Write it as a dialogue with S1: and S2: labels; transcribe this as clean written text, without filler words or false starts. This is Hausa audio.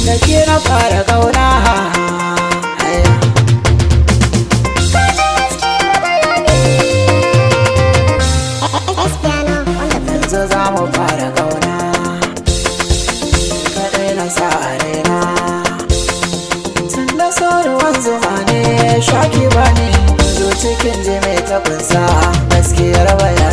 S1: Da ke na fara kauna. Aya.
S2: Espiano on the beat.
S1: Yanzu za mu fara kauna. Kaɗai na sa a raina. Tun da so ruwan zuma ne, shaki ba ne. Zo cikin ji mai ta kunsa gaskiyar bayani.